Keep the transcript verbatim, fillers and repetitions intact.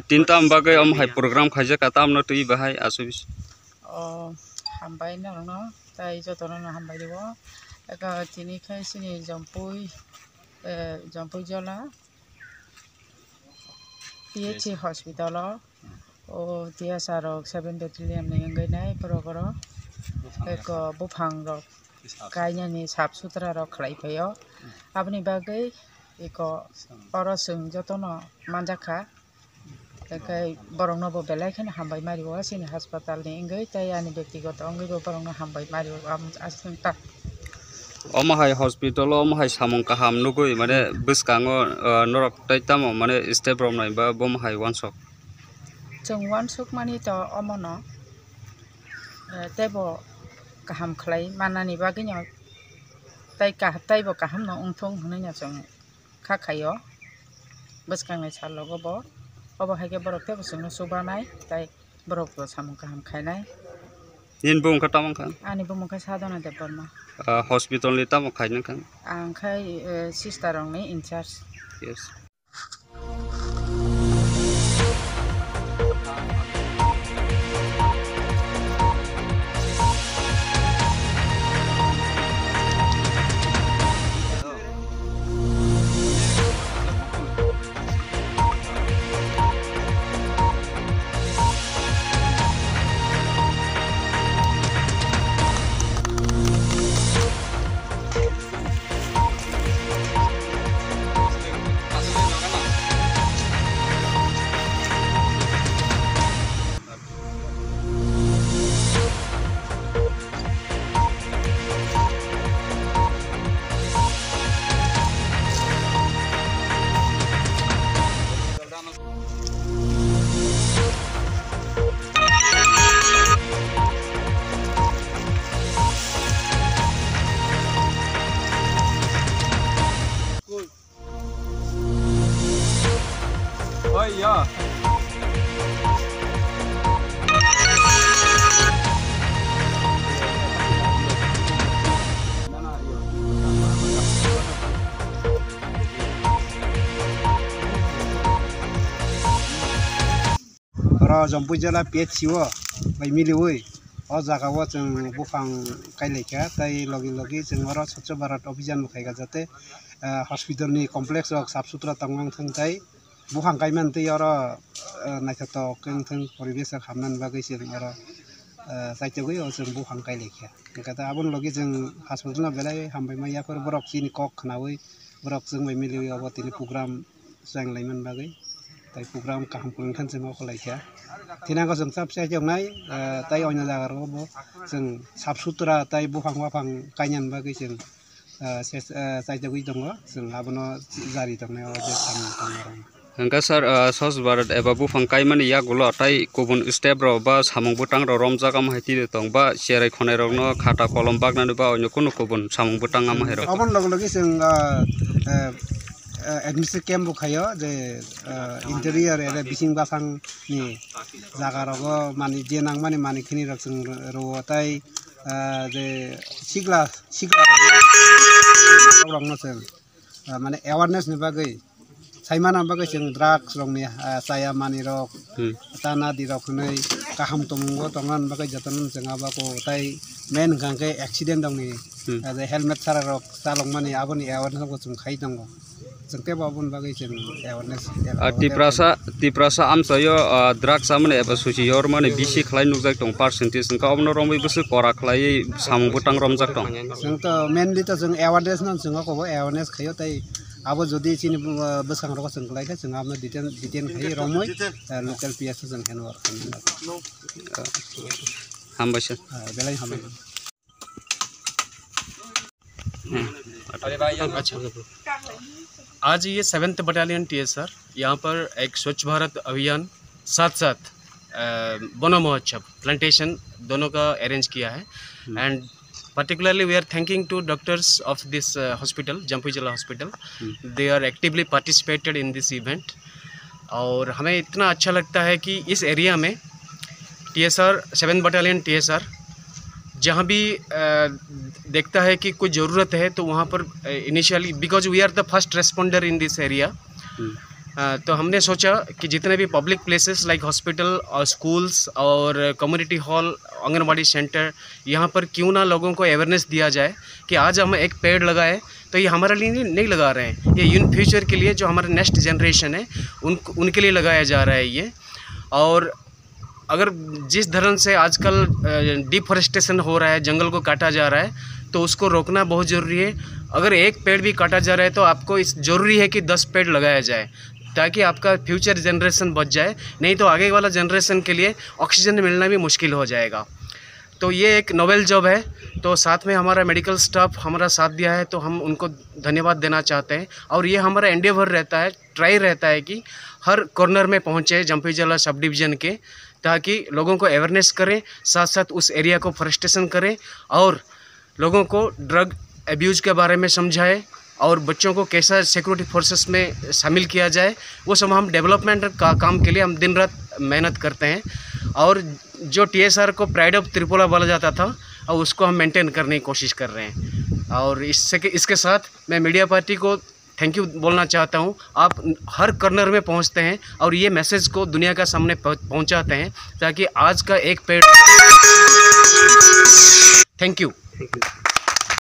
Tin tam bagwi omo hai program khaijak ka tamno twi bahai aswk. O hambai norokno tai jotono no hambai rwo. Eka tini khai chini Jompui, eh, Jompui Jola P H C hospital o, o T S R rok seven battalion ni wngwi nai borok oro. Eko buphang rok kainani sap sutra rok khlai phaio. Aboni bagwi eko oro chwng jotono manjak kha. Tei borokno bo belai kheno hambai mari o chini hospital ni wngwi tei ani bektigoto wngwi bo borokno hambai mari o ang aswk ta. Omo hai hospital o omo hai samung kaham nugwi mane bwskango, ah, norok tei tamo mane step rok nai ba bomo hai wansok. Chwng wansuk mani to omono, eh, teibo kaham khlai manani bagwino tei kah-, teibo kaham no wngthung hwnwi no chwng kha khaio. Bwskangni salogo bo, obo hai khe borok teibo chwngno chubanai, tei borok bo samung kaham khainai. Nini bumung khe tamo wngkha? Ani bumung khe Sadhana Debbarma. Ah, hospital ni tamo khainai wngkha? Ang khai, eh, sister rokni in charge. Yes. Oi, ya. Oro Jompui Jela P H C o bai miliwi o jaga o chwng buphang kailaikha, tei logi logi chwng oro Swachh Bharat Abhijan bo khaikha, jate, ah, hospital ni complex rok sap sutra tongwng thwng tei buphang kaimani tei oro, ah, naithotok wng thwng, poribesh rok hamnani bagwi chwng oro, ah, chaitogwi o chwng buphang kailaikha. Hwnkhe tei aboni logi chwng hospital no belai hambai ma yapharwi borok chini kok khnaui borok chwng bai miliwi obo tini program chwng laimani bagwi, tei program kaham kwrwng khe chwng o khlai kha. Thinango chwng chap chai tongnai, ah, tei oino jaga rogo bo chwng sap sutra tei buphang baphang kainani bagwi chwng, ah, se, ah, chaitogwi tongo, chwng abono jari tongnai o je samung tangmarok. Hwnkhe sir, ah, Swachh Bharat eba buphang kaimani yagulo tei kubun step rok ba samung bwtang rok romjak, omo hai twi tong ba cherai khonai rokno khata kolom baknani ba oino kunu kubun samung bwtang omo hai rok? Aboni logi logi chwng, ah, eh, eh, administrative camp bo khaio je, eh, interior area bising basang ni jaga rogo mani je nangmani mani khini rok chwng ro-, rwo tei, eh, je sikla, sikla rokno chwng, eh, mane awareness ni bagwi saimana bagwi chwng drugs rokni, eh, chaya mani rok, hmm, tana di rok hwnwi kaham tongmungo tongna bagwi jotono chwng abo ko tei main hwnkha khe accident rokni, hmm, eh, je helmet sara rok chalokmani aboni awareness bo chwng khai tongo. Chwng teibo aboni bagwi chwng awareness. Ah, Tiprasa, Tiprasa amchaio, ah, drugs amani eba susi yormani bisi khlai nukjak tong percentage, hwnkhe obono romwi bwswk kora khlaiwi samung bwtang romjak tong. Chwng to mainly to chwng awareness no chwng o kobo awareness khaio tei abo jodi chini, ah, bwskango rogo chwng khlai khe chwng abono detain, detain khai romwi, ah, local P S o chwng hand over khainai. Hambai sir. Ah, belai hambai. हम्म। अच्छा। आज ये seventh battalion TSR यहाँ पर एक स्वच्छ भारत अभियान साथ साथ, अ, वनो महोत्सव, प्लांटेशन दोनों का अरेंज किया है। हम्म। And particularly we are thanking to doctors of this, uh, hospital, Jampui Jila Hospital। Hmm. They are actively participated in this event। और हमें इतना अच्छा लगता है कि इस एरिया में टीएसआर, सेवन बटालियन टीएसआर जहाँ भी, अ, देखता है कि कुछ ज़रूरत है, तो वहाँ पर, अ, initially, because we are the first responder in this area, हम्म। अ, तो हमने सोचा कि जितने भी पब्लिक प्लेसेस लाइक हॉस्पिटल और स्कूल्स और कम्युनिटी हॉल, आंगनबाड़ी सेंटर, यहाँ पर क्यों ना लोगों को अवेयरनेस दिया जाए कि आज हम एक पेड़ लगाए, तो ये हमारे लिए नहीं, नहीं लगा रहे हैं, ये इन फ्यूचर के लिए जो हमारा नेक्स्ट जनरेशन है उन उनके लिए लगाया जा रहा है ये। और अगर जिस धरण से आजकल डिफॉरेस्टेशन हो रहा है, जंगल को काटा जा रहा है, तो उसको रोकना बहुत ज़रूरी है। अगर एक पेड़ भी काटा जा रहा है तो आपको इस ज़रूरी है कि दस पेड़ लगाया जाए, ताकि आपका फ्यूचर जनरेशन बच जाए। नहीं तो आगे वाला जनरेशन के लिए ऑक्सीजन मिलना भी मुश्किल हो जाएगा। तो ये एक नोबेल जॉब है। तो साथ में हमारा मेडिकल स्टाफ हमारा साथ दिया है, तो हम उनको धन्यवाद देना चाहते हैं। और ये हमारा एंडेवर रहता है, ट्राई रहता है कि हर कॉर्नर में पहुँचे जम्पीजला सब डिवीज़न के, ताकि लोगों को अवेयरनेस करें, साथ साथ उस एरिया को फॉरेस्टेशन करें और लोगों को ड्रग अब्यूज़ के बारे में समझाएं और बच्चों को कैसा सिक्योरिटी फोर्सेस में शामिल किया जाए। वो सब हम डेवलपमेंट का काम के लिए हम दिन रात मेहनत करते हैं। और जो टीएसआर को प्राइड ऑफ त्रिपुरा बोला जाता था, और उसको हम मेंटेन करने की कोशिश कर रहे हैं। और इससे के इसके साथ मैं मीडिया पार्टी को थैंक यू बोलना चाहता हूँ। आप हर कॉर्नर में पहुँचते हैं और ये मैसेज को दुनिया का सामने पह- पहुँचाते हैं, ताकि आज का एक पेड़। Thank you.